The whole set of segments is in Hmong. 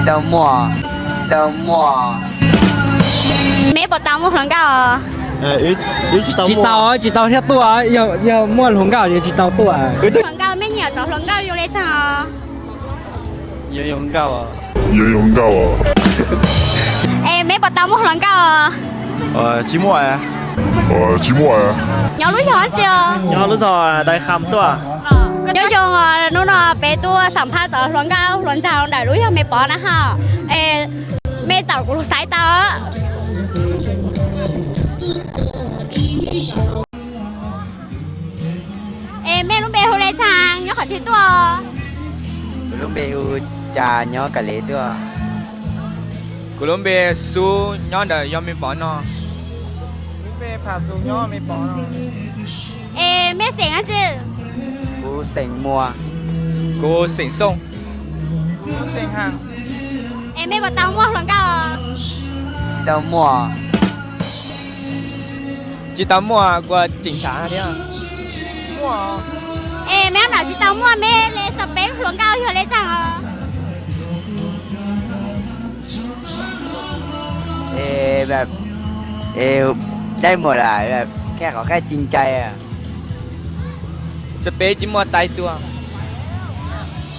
tau muaj, tsis tau muaj. Meb puas tau muaj hluas nkauj? Tsis tau, tsis tau thiab tuaj, yog muaj hluas nkauj ces tsis tau tuaj. Hluas nkauj meb nyiam txog hluas nkauj zoo le txog? Yuav nkauj. Es meb puas tau muaj hluas nkauj? Tsis muaj. Tsis muaj. Nyob lub zog tsi? Nyob lub zog Dai Kham tuaj. Nyob zoo, hnub no peb tuaj xam phaj txog hluas nkauj hluas nraug ntawm lub zog Me Pov na ho. Es mej txaus kuv lug xaiv tau. Es mej lub npe hu le caag, nyob qhov twg tuaj? Kuv lub npe hu Cas, nyob Kas Lev tuaj. Kuv lub npe Xub, nyob ntawm yog Me Pov no. Lub npe Pham Xus, nyob Me Pov no. Es mej xeem dab tsi? Kuv xeem Muas. Kuv xeem Xooj. Kuv xeem Has. Es mej puas tau muaj hluas nkauj? Tsis tau muaj. Tsis tau muaj, kuv tseem tshav thiab. Es mej nam tsis tau muaj, mej le xav peb hluas nkauj yog le caag os? Dai Muas lam, khaj qhov khaj ci ncai. Xav peb tsis muaj tais tuaj.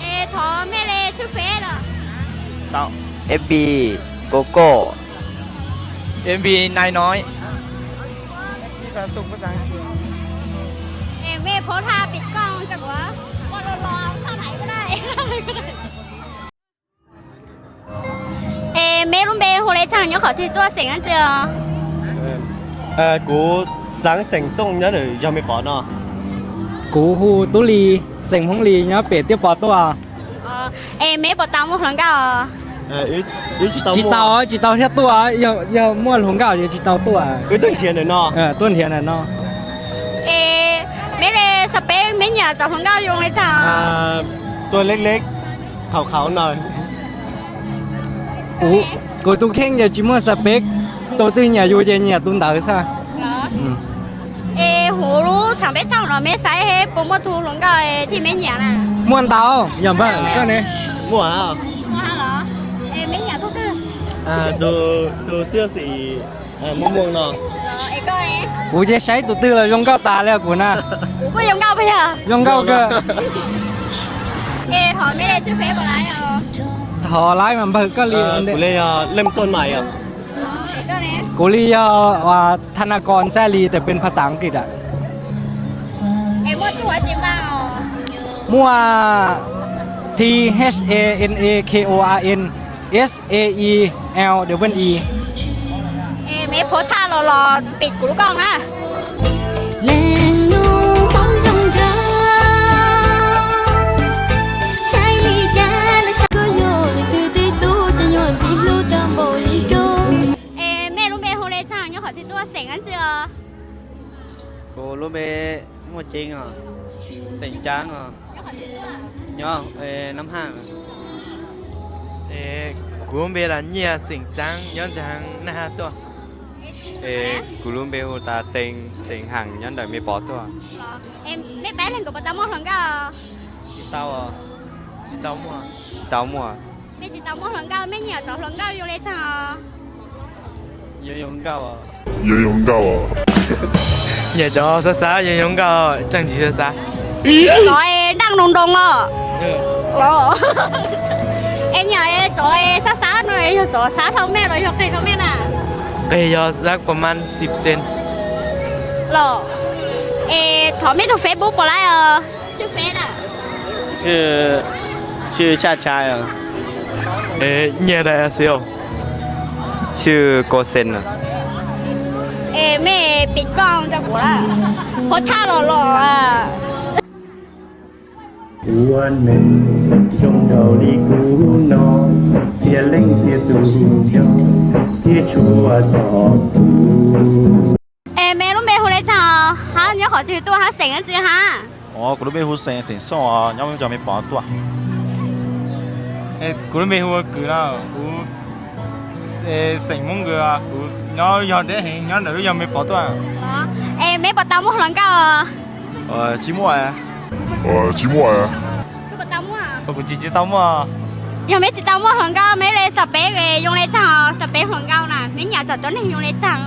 Es thov mej le tshwj feb los? Fb, Koko. Fb nai no. Es mej phob thaj pim kooj rua kuv, los los thaj nai kuj dai. Es mej lub npe hu le caag, nyob qhov twg tuaj, xeem dab tsi os? Kuv xaav xeem Xooj, nyob ntawm yog Me Pov no. Kuv hu Tub Lis, xeem Hmoob Lis, nyob pem Tiaj Pov tuaj. Es mej puas tau muaj hluas nkauj? Tsis tau, tsis tau thiab tuaj, yog muaj hluas nkauj ces tsis tau tuaj. Wb tuaj nrhiav ntawm no. Tuaj nrhiav ntawm no. Es mej le xav peb, mej nyiam txog hluas nkauj zoo le caag? Tuaj leb leb, thaum qhauv no. Kuv tus kheej ces tsis muaj xav peb, tus twg nyiam yus ces nyiam tus ntawd xwb. Es huv lub tshav peb txaug no mej saib puas muaj tug hluas nkauj thiab mej nyiam na? Muaj ntau, yog npawg koj ne? Muaj. Mej nyiam tug twg? Tus xib xim muaj muaj no. Kuv ces saib tus twg los zoo nkauj tas li kuv na. Kuv kuj zoo nkauj, zoo nkauj kawg. Es thov mej le tshwj feb puas laib? Thov laib mas npawg, koj li? Kuv li yog Leej Tuaj Nais os. Kuv li yog Tha Na Kos Xaij Lis,แต่เป็นภาษาอังกฤษอะ. Muaj T H A N A K O R N S A I L E E. Es mej phob thaj los los pim kuv lub kooj na. Leej nus Hmoob zoo nraug, saib li cas los saib koj yog leej twg tib tug, tsis nyuag ntxim hlub tau npaum li koj. Es mej lub npe hu le caag, nyob qhov twg tuaj, xeem dab tsi os? Kuv lub npe Muaj Ceeb os, xeem Tsaab os, nyob Nab Haj. Kuv lub npe Las Nyiaj, xeem Tsaab, nyob ntsa Nab Haj tuaj. Es kuv lub npe hu Tas Tees, xeem Haam, nyob ntawm Me Pov tuaj. Es mej pab leeg kuv puas tau muaj hluas nkauj? Tsis tau, tsis tau muaj. Tsis tau muaj. Mej tsis tau muaj hluas nkauj, mej nyiam txog hluas nkauj zoo le caag? Yuav zoo nkauj. Nyiam cov xav xav, yuav zoo nkauj, tseem tsis xav xav. Cov es nraaj nroo nroo os. Es nyiam cov es xav xav no yog cov xav dhau mej los yog qis dhau mej na? Qis yog xav pas mas xib xees. Los, es thov mej tug Facebook puas laib os? Tshwj feb na? Tshwj Xyaj Tshai. Nyiaj dais xwb. Tshwj Kos Xees. Es mej pim kooj rua kuv, phob thaj los los. Ua neeg zoo nraug li kuv no, thiaj leej thiaj tus zoo, thiaj tshua txog kuv. Es mej lub npe hu le caag hab nyob qhov twg tuaj hab xeem dlaab tsi hab? Kuv lub npe hu xeem, xeem Xooj os, nyob cov Me Pov tuaj. Kuv lub npe hu ua Kws no, kuv xeem Moob Kws, kuv nyob yog deb heev, nyob ntawm lub yog Me Pov tuaj. Es mej puas tau muaj hluas nkauj? Tsis muaj. Tsis muaj. Kuv tsis tsis tau muaj. Yog meb tsis tau muaj hluas nkauj meb li xav peb zoo li txaag, xav peb hluas nkauj na meb nyam txawm tuab neeg zoo li txaag.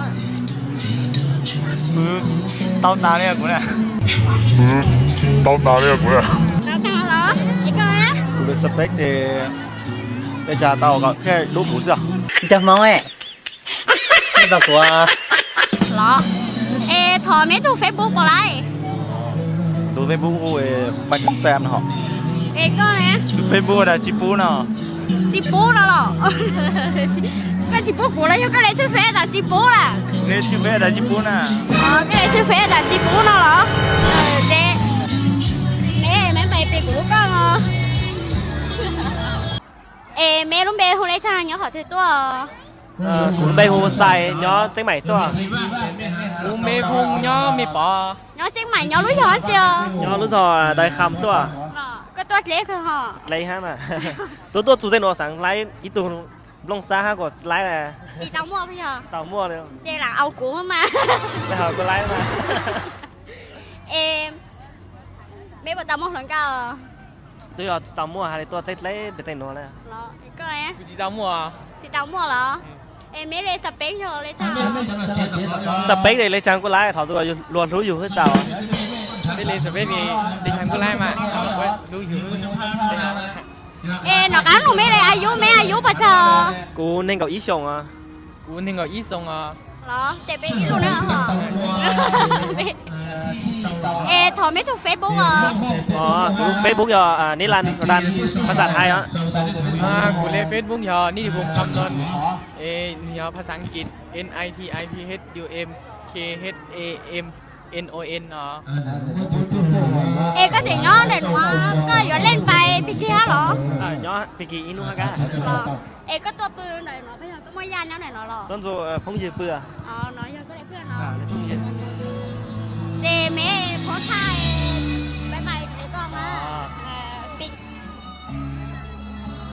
Tau tas li kuv na. Tau tas li kuv na. Tau tas los? Es koj? Kuv li xav peb ces peb tsa tau kom thiaj dub kuv xwb. Cov Hmoob, tau kuv los. Es thov meb tug Facebook puas laib? Tus Facebook hu Mai Thum Xam no. Es koj ne? Tus Facebook dag tsis pub no. Tsis pub no los? Koj tsis pub kuv los yog koj li tshwj Face tas tsis pub lawm? Li tshwj Face tas tsis pub na. Koj li tshwj Face tas tsis pub no los? Ces meb, meb pais pim kuv lub koj no. Es meb lub npe hu li cas, nyob qhov twg tuaj? Kuv lub npe hu Xais, nyob Tseeb Maim tuaj. Kuv npe Phoo, nyob Mes Pov. Nyob Tseeb Maim, nyob lub zog tsi? Nyob lub zog Dais Kham tuaj. Koj tuaj dleb kawg hos. Dleb hab mas. Tuaj tuaj txug tej nuav xaav laib ib tug nplooj xab hab kuas laib. Tsis tau muaj, tsis tau muaj li. Ces lam au kuv mas. Kuv laib mas. Es meb puas tau muaj hluas nkauj? Twb yog tsis tau muaj, hais li tuaj teb dleb pem tej nuav na. Tsis tau muaj. Tsis tau muaj los? Es meb li xav peb yog li txaag? Xav peb li, li txaag kuj laib, thov txug luag hlub yug hwb txaus. Meb li xav peb li, li txaag kuj laib mas, hlub yug hwb. Es nov qab nug meb li, a yub, meb a yub puas tsawg? Kuv neeg nkaum ib xyoos os. Kuv neeg nkaum ib xyoos os. Los ces peb ib tug na hos. Es thov meb tug Facebook os. Kuv Facebook yog Nitlan Ran, phas xas Thais os. Kuv li Facebook yog Nitlan Ran, es yog phas xas Ankit, N I T I P H U M K H A M N O N os. Es koj tseem nyob ntawm nuav, koj yuav leej pais Pig Kig hab los? Nyob Pig Kig ib hnub hab kab. Es koj tuaj pw ntawm nuav, koj muaj yaj nyob ntawm nuav los? Tuaj ntxuag phooj ywg pw. No yog koj li pw no.